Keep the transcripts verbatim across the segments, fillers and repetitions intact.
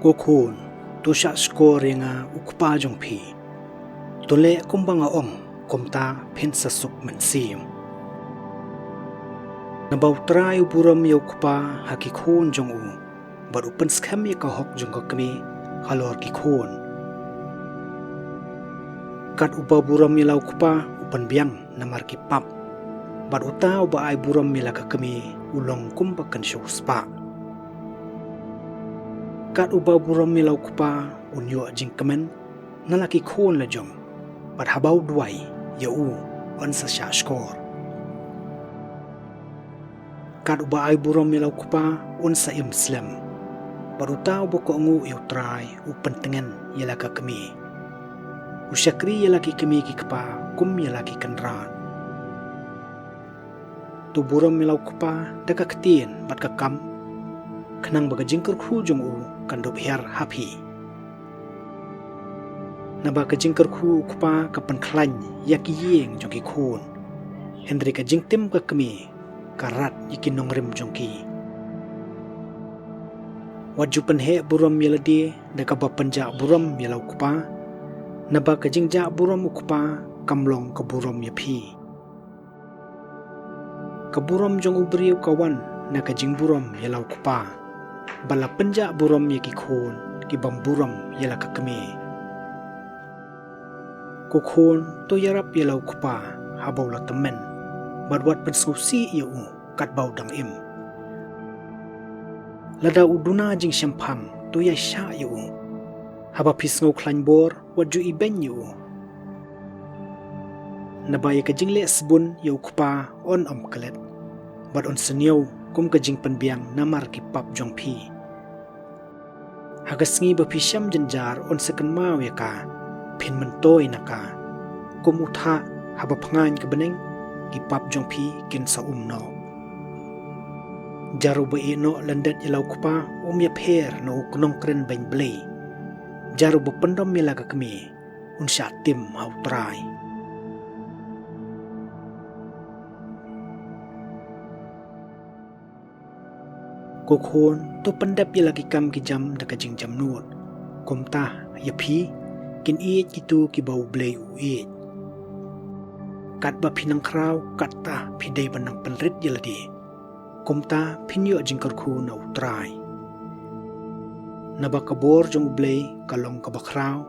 Ko khun, to shah shkor ïa nga u kpa jong phi. To leh kumba nga ong, kumta phin sa suk mynsiem. Naba U Trai u burom ïa u kpa ha ki khun jong u, bad u pynskhem ïa ka hok jong ka kmie halor ki khun. Kat uba burom ïa la u kpa u pynbiang namar ki pap, bad uta uba ai burom ïa la ka kmie u long kumba kynshew spah. Kat uba burom ïa la u kpa un ïoh jingkmen na la ki khun la jong, bad haba u duwai ïa u, yn sa shah shkor. Kat uba ai burom ïa la u kpa un sa im slem, bad uta uba kohnguh ïa U Trai u pyntngen ïa la ka kmie. U shakri ïa la ki kmie ki kpa kum ïa la ki kynrad. To burom ïa la u kpa da ka ktien bad ka kam, khnang ba ka jingkyrkhu jong u kan dup hiar ha phi. Naba ka jingkyrkhu u kpa ka pynkhlaiñ ïa ki ïing jong ki khun, hynrei ka jingtim ka kmie ka rat ïa ki nongrim jong ki. Wat ju pynheh burom ïa lade da kaba pynjah burom ïa la u kpa, naba ka jingjah burom u kpa kam long ka burom ïa phi. Ka burom jong u briew ka wan na ka jingburom ïa la u kpa, bad la pynjah burom ïa ki khun ki bym burom ïa la ka kmie. Ko khun, to ïarap ïa la u kpa haba u la tymmen, bad wat pynsngewsih ïa u katba u dang im. Lada u duna jingshemphang, to ïaishah ïa u. Haba phi sngew khlaiñ bor, wat ju ibeiñ ïa u. Naba ïa ka jingleh sbun ïa u kpa yn ym klet, bad yn sniew kum ka jingpynbiang namar ki pap jong phi. Ha ka sngi ba phi shem jynjar yn sa kynmaw ïa ka, phin myntoi na ka. Kum u thah haba phngaiñ ka bneng, ki pap jong phi kin sa um noh. Jar uba ïehnoh lyndet ïa la u kpa um ïapher na u nongkren beiñ Blei. Jar uba pyndom ïa la ka kmie un shah tim ha U Trai. Ko khun, to pyndep ïa la ki kam ki jam da ka jingjemnud. Kumta ïa phi kin ïeit kito kiba U Blei u ïeit. Katba phi nang khraw, katta phi dei ban nang pynrit ïa lade. Kumta phin ïoh jingkyrkhu na U Trai. Naba ka bor jong U Blei ka long kaba khraw,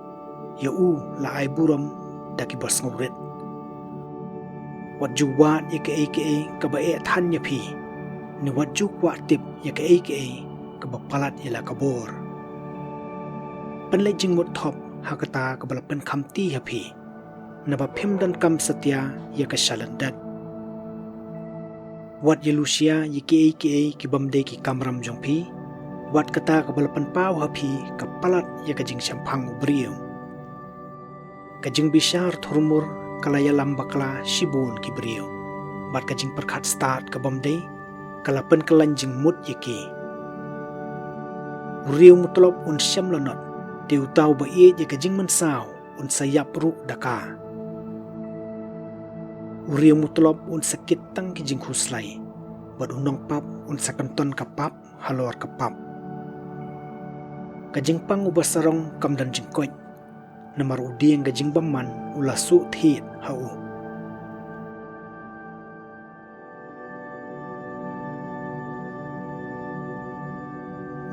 ïa u la ai burom da kiba sngewrit. Wat ju wad ïa kaei kaei kaba eh than ïa phi, ne wat ju kwah tip ïa kaei kaei kaba palat ïa la ka bor. Pynleit jingmut thop ha kata kaba la pynkhamti ha phi, naba phim donkam satia ïa ka shalyndet. Wat ïalushia ïa kiei kiei ki bym dei ki kamram jong phi, wat kata kaba la pynpaw ha phi ka palat ïa ka jingshemphang u briew. Ka jingbishar thurmur ka la ïalam bakla shibun ki briew, bad ka jingpyrkhat stad ka bym dei ka la pynkylla jingmut ïa ki. U riew mutlop un shem lanot, te uta uba ïeit ïa ka jingmynsaw un sa ïap ruh da ka. U riew mutlop un sa kit tang ki jingkhuslai, bad u nongpap un sa kynton ka pap halor ka pap. Ka jingpang uba sarong kam don jingkoit, namar u dieng ka jingbymman u la suh thied ha u.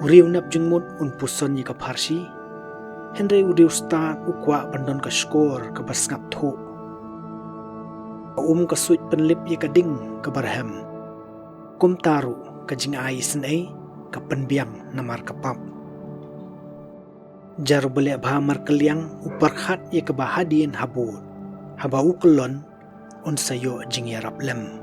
U riew nap jingmut un puson ïa ka pharshi, hynrei u riew stad u kwah ban don ka shkor kaba sngap thuh. Ka um ka suit pynlip ïa ka ding kaba rhem. Kumta ruh ka jingai isynei ka pynbiang namar ka pap. Jar uba leh bha markylliang u pyrkhat ïa kaba hadien habud, haba u kyllon un sa ïoh jingïarap lem.